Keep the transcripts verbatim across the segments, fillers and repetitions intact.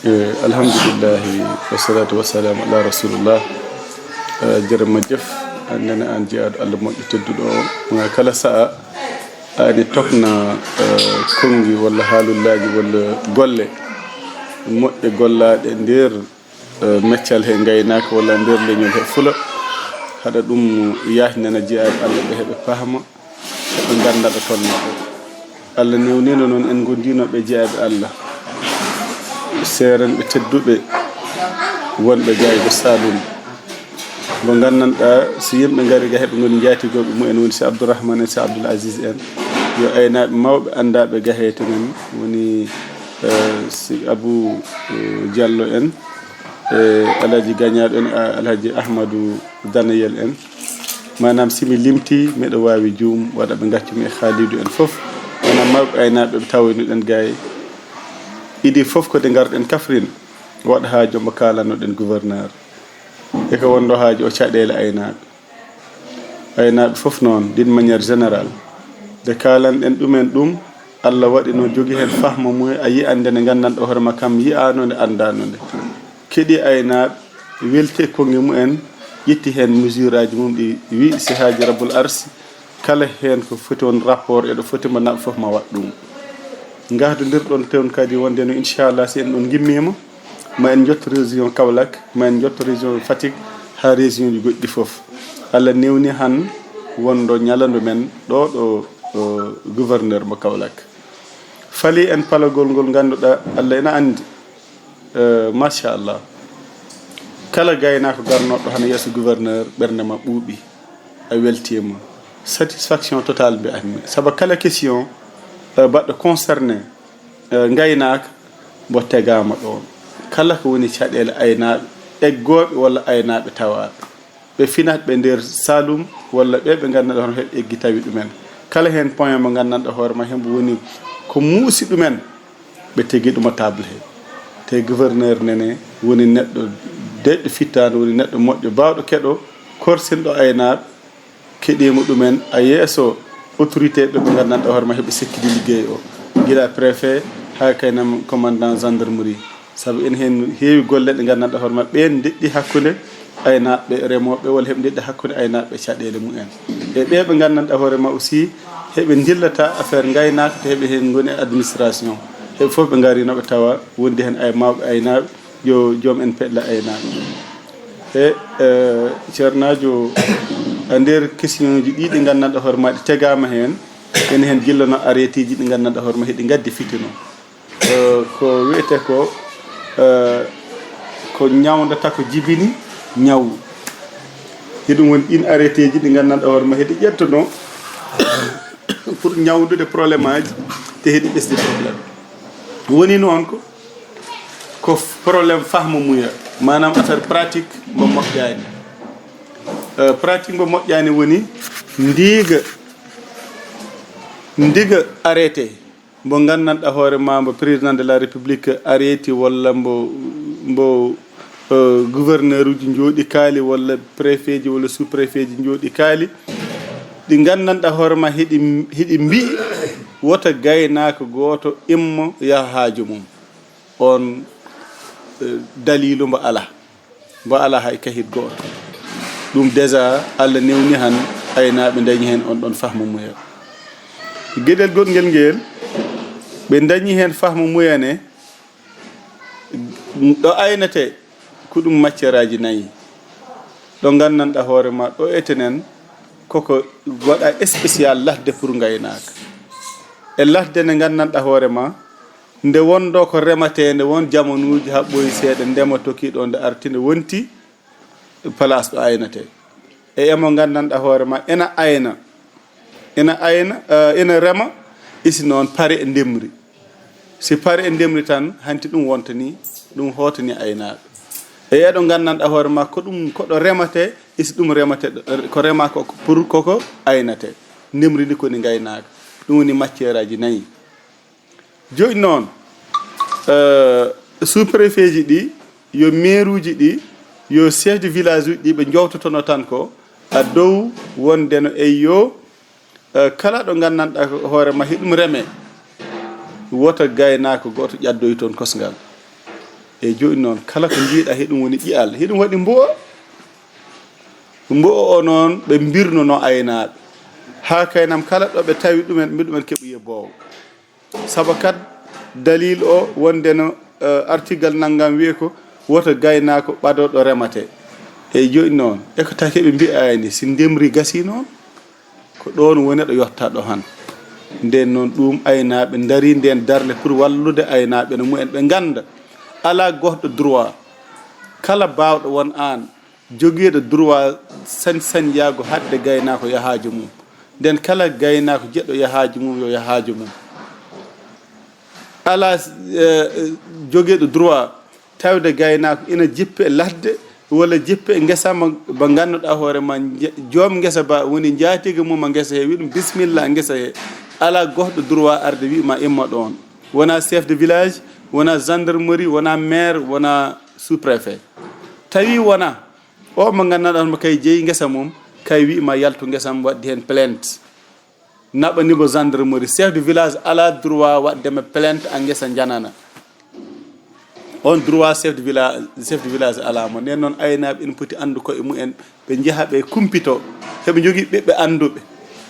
Eh, alhamdulillahi, wassalatu wassalamu ala rasulillah. Eh, jarama jef, annene an jeyaaɗo Allah moƴƴo tedduɗo o. Ma kala sa'a, ani tokna, eh, konngi walla haalullaaji walla golle moƴƴe gollaaɗe nder, eh, meccal he ngaynaaka walla nder leñol he fula. Haɗa ɗum yaajnana jeyaaɓe Allah ɓe heɓe pahma. Ɓe ngannda ɓe tolnooɓe. Allah newnino noon en ngondinooɓe jeyaaɓe Allah. Seerenɓe tedduɓe wonɓe ga e Saloum. Mo nganndanɗaa, si yimɓe ngari ga heɓe ngoni njaatigooɓe mumen, woni si Abdourahmane en, si Abdoul Aziz en, yo aynaaɓe mawɓe anndaaɓe ga heete men, woni, eh, si Abou, eh, Diallo en, eh, Alhaji Gagnaaɗo en, ah, Alhaji Ahmadou Danayel en. Maanaam, si mi limti, miɗo waawi juum, waɗa ɓe ngaccu mi e Khalidou en fof. Maanaam, mawɓe aynaaɓe ɓe tawoyno ɗen gaay. Idi fof ko de ngarɗen Kaffrine, waɗa haaju mo kaalano ɗen gouverneur. E ko wonɗo haaju o caɗeele aynaaɓe. Aynaaɓe fof noon, d'une manière générale. De kaalan ɗen ɗumen ɗum, Allah waɗi no jogi heen fahma mum, a yi'an nde nde nganndanɗo hoore ma kam yi'aano nde, anndaano nde. Keɗi aynaaɓe, welti e konngi mumen, ƴetti heen mesure aji mum ɗi wi si haaji Rabbul Arsi, kala heen ko foti won rapport eɗo foti mo naɓa fof ma waɗ ɗum. Ngahdondirɗon toon kadi wonde no inchallah si en ɗon ngimmiima, ma en njotto région Kaolack, ma en njotto région Fatick, haa région ji goɗɗi fof. Allah newni han wonɗo ñalandu men ɗo, ɗo, ɗo gouverneur mo Kaolack. Fali en palagol ngol ngannduɗaa Allah ina anndi. Eh, machallah. Kala gaynaako garnoɗo hano yeeso gouverneur, ɓernde ma ɓuuɓi. A weltiima. Satisfaction totale mbi'atmi. Saba kala question, eh, baɗɗo concerné, eh, ngaynaaka, mbo tegaama ɗoon. Kala ko woni caɗeele aynaaɓe, eggooɓe walla aynaaɓe tawaaɓe. Ɓe finat ɓe nder Saloum, walla ɓe ɓe nganndanɗaa hono heɓe eggi tawi ɗumen. Kala heen point mo nganndanɗaa hoore ma hembo woni ko muusi ɗumen, ɓe tegi ɗum e table he. Te gouverneur nene woni neɗɗo deƴƴo fittaandu, woni neɗɗo moƴƴo, baawɗo keɗo, korsinɗo aynaaɓe, keɗiima ɗumen a yeeso autorité ɓe ɓe nganndanɗaa hoore ma heɓe sekkidi liggey o. Gila préfet haa kaynam commandant gendarmerie. Sabu ene heen heewi golle ɗe nganndanɗaa hoore ma ɓeen ndeɗɗi hakkunde aynaaɓe remooɓe walla heɓe ndeɗɗi hakkunde aynaaɓe caɗeele mumen. E ɓe ɓe nganndanɗaa hoore ma aussi heɓe ndillata affaire ngaynaaka te heɓe heen ngoni e administration. Heɓe fof ɓe ngari no ɓe tawa wondi heen ay mawɓe aynaaɓe yo joom en peɗla aynaaɓe. E, eh, ceernaajo, a nder question ji ɗi ɗi nganndanɗaa hoore ma ɗi tegaama heen, ene heen gillano arrêté ji ɗi nganndanɗaa hoore ma heɗi ngaddi fitino. Eh, ko wiyetee ko, eh, ko ñawndata ko jibini ñaw. Hiɗum woni ɗin arrêté ji ɗi nganndanɗaa hoore ma heɗi ƴettono pour ñawndude problème aji te heɗi ɓesdi problème. Woni noon ko, ko problème fahmu muya, maanaam affaire pratique mo moƴƴaani. Eh, pratique mo moƴƴaani woni ndiga, ndiga arrêté mbo nganndanɗaa hoore ma mbo président de la république arrêté walla mbo, mbo, eh, gouverneur uji njooɗi kaali walla préfet ji walla sous préfet ji njooɗi kaali. Ɗi nganndanɗaa hoore ma heɗi, heɗi mbi'i wota gaynaako gooto immo yaha haaju mum. On, eh, daliilu mbo alaa. Mbo alaa hay kahit gooto. Ɗum déjà Allah newni han aynaaɓe dañi heen on ɗon fahmu muya. Geɗel goɗngel ngel, ɓe dañi heen fahmu muya ne, ɗo aynetee ko ɗum matière aji nayi. Ɗo nganndanɗaa hoore ma, ɗo etenen koko waɗa spécial ladde pour ngaynaaka. E ladde nde nganndanɗaa hoore ma, nde wonɗo ko rematee, nde won jamanuuji haa ɓooyi seeɗa, ndema tokki ɗo, nde arti, nde wonti place ɗo aynetee. E emo nganndanɗaa hoore ma, ena ayna, ena ayna, eh, ena rema, isi noon pare e ndemri. Si pare e ndemri tan, hanti ɗum wontani, ɗum hootani aynaaɓe. E eɗo nganndanɗaa hoore ma, ko ɗum, ko ɗo rematee, isi ɗum rematee, ko rema ko pour koko aynetee. Ndemri ndi ko ndi ngaynaaka. Ɗum woni matière aji nayi. Jooni noon, eh, sous-préfet ji ɗi, yo maire uji ɗi, yo chef de village uji ɗi, ɓe njowtotono tan ko a dow wonde no eyyo, eh, kala ɗo nganndanɗaa ko hoore ma hiɗum reme, wota gaynaako gooto ƴaddoy toon kosngal. E jooni noon, kala ko mbiiɗa, heɗum woni ƴi'al, heɗum waɗi mbo'o. Mbo'o o noon, ɓe mbirnono aynaaɓe. Haa kaynam kala ɗo ɓe tawi ɗumen, mbi ɗumen keɓoye boowo. Saba kat, dalil o wonde no, eh, artigal nanngam wiye ko woto gaynaako ɓado ɗo remate. E jooni noon, e ko taki ɓe mbi'ayni, si ndemri gasi noon, ko ɗoon woni ɗo yotta ɗo han. Nden noon ɗum aynaaɓe ndarii ndeen darnde pour wallude aynaaɓe no mumen ɓe ngannda. Alaa gohɗo droit, kala baawɗo won aan, jogiiɗo droit sañ-sañ yahgo haɗde gaynaako yahaajo mum. Nden kala gaynaako jeɗɗo yahaajo mum yo yahaajo mum. Alaa, eh, jogiiɗo droit tawde gaynaako ina jippe ladde walla jippe ngesa mo, mo ngannduɗaa hoore ma, nje-, joom ngesa ba woni njaatigi mum e ngesa he, wi ɗum, "Bisimilla ngesa he." Alaa gohɗo droit arde wi ma, "Imma ɗoon." Wona chef de village, wona gendarmerie, wona maire, wona sous-préfet. Tawi wona o mo ngannduɗaa mo kay jeyi ngesa mum, kay wi ma, "Yaltu ngesa mum, waɗdi heen plainte." Naɓani mo gendarmerie. Chef de village alaa droit waɗde ma plainte a ngesa janana. On droit chef de village, chef de village alaa mo. Nden noon aynaaɓe ina poti anndu koye mumen, ɓe njaha ɓe kumpito. Heɓe njogii ɓiɓɓe annduɓe.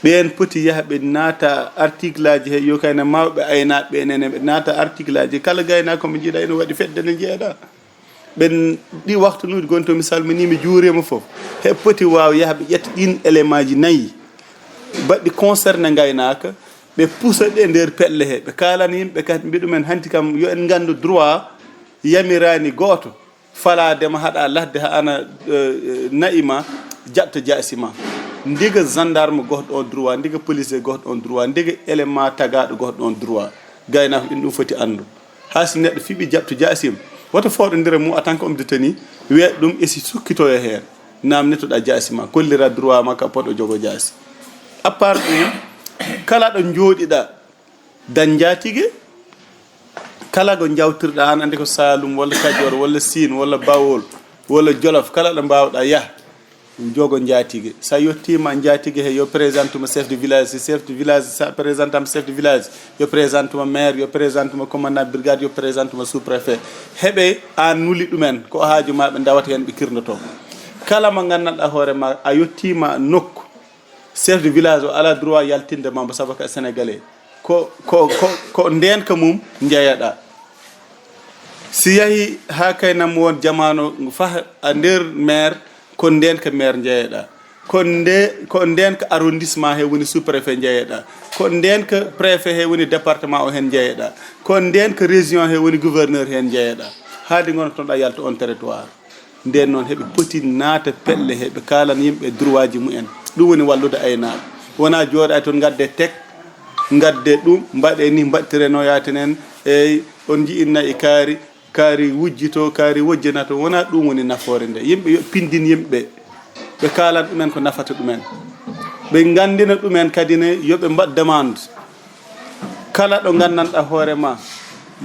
Ɓeen poti yaha ɓe naata article aji he, yo kayna mawɓe aynaaɓe ɓe nene, ɓe naata article aji. Kala gaynaako mo njiiɗa ina waɗi fedde nde njeeɗa. Ɓen ɗi waktunuuji gonto, mi salminii, mi juuriima fof. He poti waaw yaha ɓe ƴetta ɗiin élément ji nayi baɗɗi concerné ngaynaaka, ɓe pusa ɗe nder pelle he, ɓe kaalana yimɓe kadi, mbiɗa ɗumen hanti kam yo en nganndu droit yamiraani gooto falaade ma haɗa ladde ha ana, eh, na'i ma jaɓta jaasi ma. Ndiga gendarme gohɗo on droit, ndiga policier gohɗo on droit, ndiga élément tagaɗo gohɗo on droit. Gaynaako ina ɗum foti anndu. Haa si neɗɗo fiɓi jaɓtu jaasim, woto fooɗondira mum en tant que homme de tenue, wiya ɗum e si sukkitoyo heen, naamnitoɗa jaasi ma, kollira droit ma ka poɗɗo jogo jaasi. À part ɗum, kala ɗo njooɗiɗa, dañ njaatige, kala ko njawtirɗa, an andi ko Saalum, walla Kajoor, walla Siin, walla Bawol, walla Jolof, kala ɗo mbaawɗa yah, jogo njaatige. Sa yettiima njaatige he, yo présente ma chef de village. Si chef de village, sa présente am chef de village, yo présente ma maire, yo présente ma commandant brigade, yo présente ma sous-préfet. Heɓe an nuli ɗumen, ko haaju ma ɓe ndawata heen, ɓe kirnoto. Kala mo nganndanɗa hoore ma, a yettiima nokku, chef de village o alaa droit yaltinde ma mbo, sabu ko sénégalais. Ko, ko, ko, ko ndeenka mum njeyaɗa. Si yahi haa kaynam won jamaano fah a nder maire, ko ndeenka maire njeyaɗa. Ko nde, ko ndeenka arrondissement he woni sous-préfet njeyaɗa. Ko ndeenka préfet he woni département o heen njeyaɗa. Ko ndeenka région he woni gouverneur heen njeyaɗa. Haade ngonotoɗa yalta on territoire. Nden noon, heɓe poti naata pelle he, ɓe kaalana yimɓe droit ji mumen. Ɗum woni wallude aynaaɓe. Wonaa jooɗaade toon, ngadde tek, ngadde ɗum, mbaɗe ni, mbaɗtire no yaaten en. Eey, on nji'in na'i kaari, kaari wujjito, kaari wojjinato. Wonaa ɗum woni nafoore nde. Yimɓe yo pindin yimɓe. Ɓe kaalan ɗumen ko nafata ɗumen. Ɓe nganndina ɗumen kadi ne, yo ɓe mbaɗ demande. Kala ɗo nganndanɗa hoore ma,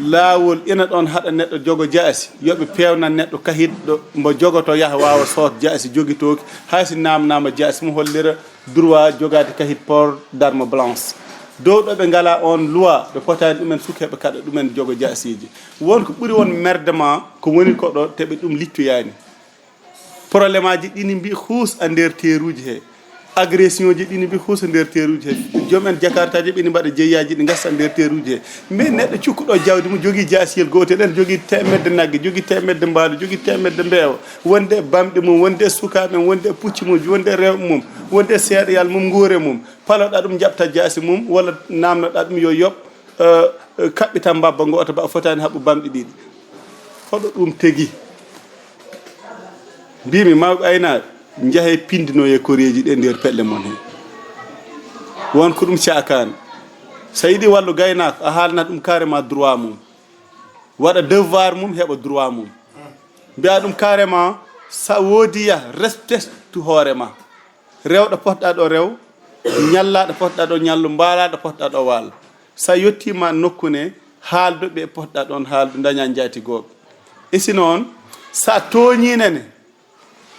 laawol ina ɗoon haɗa neɗɗo jogo jaasi, yo ɓe peewnan neɗɗo kahit ɗo mbo jogoto yaha waawa sood jaasi jogitooki, hay si naamnaama jaasi mum hollira droit jogaade kahit port d'arme blanche. Dow ɗo ɓe ngalaa oon loi, ɓe potaani ɗumen suk heɓe kaɗa ɗumen jogo jaasiiji. Won ko ɓuri won merde ma ko woni ko ɗo te ɓe ɗum littoyaani. Problème aji ɗini mbi huus a nder teeruuji he. Agression ji ɗini mbi huus a nder teeruuji he. Joom en jakartaaji ɓe ni mbaɗa jeyyaaji ɗi ngasa nder teeruuji he. Mais neɗɗo cukkuɗo jawdi mum jogii jaasiyel gootel, en jogii teemedde nagge, jogii teemedde mbaalu, jogii teemedde mbeewa. Wonde e bamɗi mum, wonde e sukaaɓe mum, wonde e pucci mum, wonde e rewɓe mum, wonde e seeɗayal mum, nguure mum. Paloɗa ɗum, jaɓta jaasi mum, walla naamnoɗa ɗum yo yoɓ, eh, eh, kaɓɓita mbabba ngoota ba fotaani haɓɓu bamɗi ɗiɗi. Hoɗo ɗum tegi? Mbimi mawɓe aynaaɓe, njahee pindinoyee koreeji ɗe nder pelle mon he. Won ko ɗum caakaani. So a yiɗi wallu gaynaako, a haalna ɗum carrément droit mum. Waɗa devoir mum, heɓa droit mum. Mbiya ɗum carrément, so a woodi yah, respecte hoore ma. Rew ɗo potɗa ɗo rew, ñalla ɗo potɗa ɗo ñallu, mbaala ɗo potɗa ɗo waal. So a yettiima nokku ne, haaldu ɓe potɗa ɗoon haaldu, daña njaatigooɓe. E si noon, so a tooñii nene,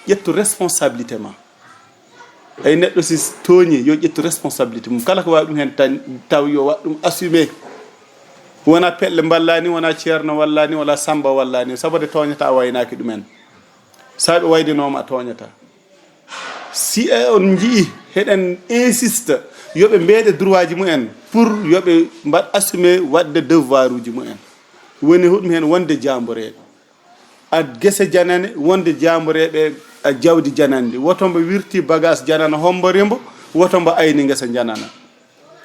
ƴettu responsabilité ma. Ay neɗɗo si tooñii, yo ƴettu responsabilité mum. Kala ko waawi ɗum heen tan, taw yo waɗ ɗum assumé. Wona peɗle mballani, wona ceerno wallani, wala samba wallani, sabu de tooñata a waynaaki ɗumen. Sa ɓe waydinooma a tooñata. Si e on nji'i heɗen insiste yo ɓe mbeeɗe droit ji mumen pour yo ɓe mbaɗ assumer waɗde devoir uji mumen. Woni huɗum heen wonde jaamboreeɓe. A gese janane wonde jaamboreeɓe a jawdi janandi. Woto mbo wirti bagage janana hombo rembo, woto mbo ayni ngesa janana.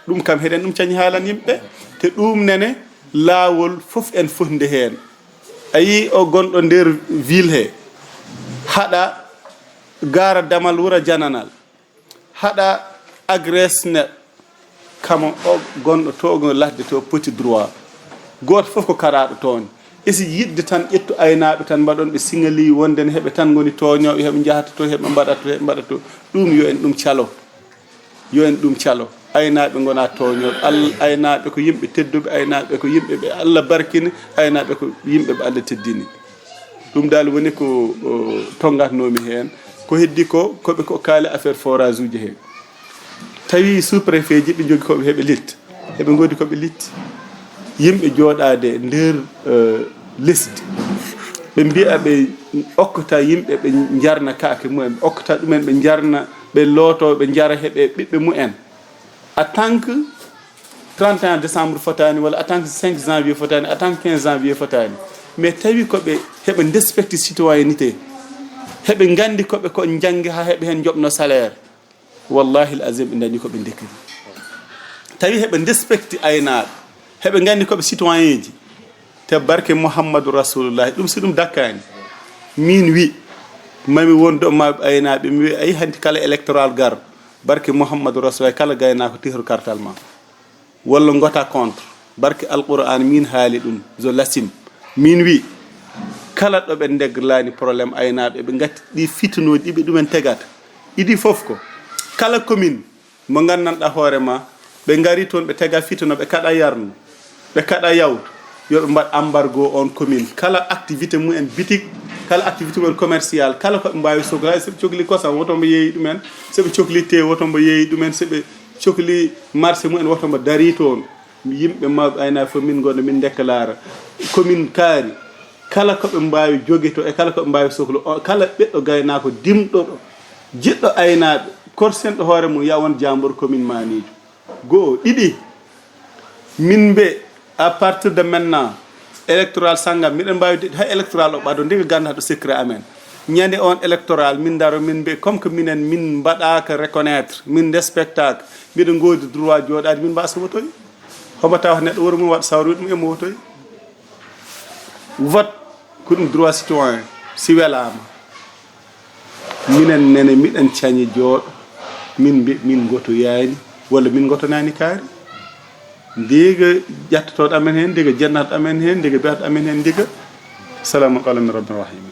Ɗum kam heɗen ɗum cañi haalan yimɓe, te ɗum nene laawol fof en fotde heen. A yii o gonɗo nder ville he, haɗa gaara damal wura jananal, haɗa agresse neɗɗo, kamo o gonɗo to, o gonɗo ladde to, poti droit. Gooto fof ko karaaɗo toon. Esi yiɗde tan ƴettu aynaaɓe tan mbaɗon ɓe siŋali wonde ne heɓe tan ngoni tooñooɓe, heɓe njahata to, heɓe mbaɗata to, heɓe mbaɗata to. Ɗum yo en ɗum calo. Yo en ɗum calo. Aynaaɓe ngona tooñooɓe. Al-, aynaaɓe ko yimɓe tedduɓe, aynaaɓe ko yimɓe ɓe Allah barkini, aynaaɓe ko yimɓe ɓe Allah teddini. Ɗum dal woni ko, o, tongatnoomi heen. Ko heddi ko, ko ɓe ko kaali affaire forage uji he. Tawi sous-préfet ji ɓe njogi ko ɓe heɓe litte. Heɓe ngoodi ko ɓe litte. Yimɓe jooɗaade nder, eh, lesdi. Ɓe mbiya ɓe okkata yimɓe ɓe njarna kaake mumen, ɓe okkata ɗumen ɓe njarna, ɓe looto, ɓe njara heɓe ɓiɓɓe mumen. En tant que trente et un décembre fotaani, walla en tant que cinq janvier fotaani, en tant que quinze janvier fotaani. Mais tawi ko ɓe heɓe respecte citoyenneté. Heɓe nganndi ko ɓe ko njanngi haa heɓe heen njoɓno salaire. Wallahi al azim ɓe dañi ko ɓe ndekkiri. Tawi heɓe respecte aynaaɓe. Heɓe nganndi ko ɓe citoyen ji. Te barke Muhammadu Rasulullah, ɗum si ɗum dakkaani. Min wi, mami won do ma aynaaɓe, mi wi ay hanti kala électoral gar. Barke Muhammadu Rasulullah, kala gaynaako tihru kartal ma. Walla ngota contre. Barke Alqur'an min haali ɗum, zo lasim. Min wi, kala ɗo ɓe ndeglani problème aynaaɓe, ɓe ngati ɗi fitinooji ɗi ɓe ɗumen tegata. Idi fof ko, kala commune mo nganndanɗa hoore ma, ɓe ngari toon, ɓe tega fitino, ɓe kaɗa yarnu, ɓe kaɗa yawtu, yo ɓe mbaɗ embargo on commune. Kala activité mumen bitik, kala activité mumen commercial, kala ko ɓe mbaawi sohla, so ɓe cokli kosam, woto mbo yeeyi ɗumen, so ɓe cokli te, woto mbo yeeyi ɗumen, so ɓe cokli marché mumen, woto mbo dari toon. Yimɓe mawɓe aynaaɓe fof min ngonno, min déclara. Commune kaari, kala ko ɓe mbaawi jogeto e kala ko ɓe mbaawi sohla, o, kala ɓiɗɗo gaynaako dimɗoɗo, jiɗɗo aynaaɓe, korsenɗo hoore mum, ya won jaambor commune Maniijo. Goo, ɗiɗi, min mbe, à partir de maintenant, électoral sanngam, miɗen mbaawi de-, hay électoral o ɓado, ndiga ganda ɗo secret amen. Ñande on électoral, min daro, min mbe, comme que minen, min mbaɗaaka reconnaître, min respectaaka, miɗen ngoodi droit jooɗaade, min mbasa wotoy. Homo tawa neɗɗo wuro mum waɗa sawru ɗum e mo wotoy. Vote ko ɗum droit citoyen, si welaama. Minen nene, miɗen cañi jooɗo, min mbi-, min ngotoyaani, walla min ngotonaani kaari. Ndiga ƴattotooɗo amen heen, ndiga jennaaɗo amen heen, ndiga biyaaɗo amen heen, ndiga. Salamun qawlan min rabbin rahim.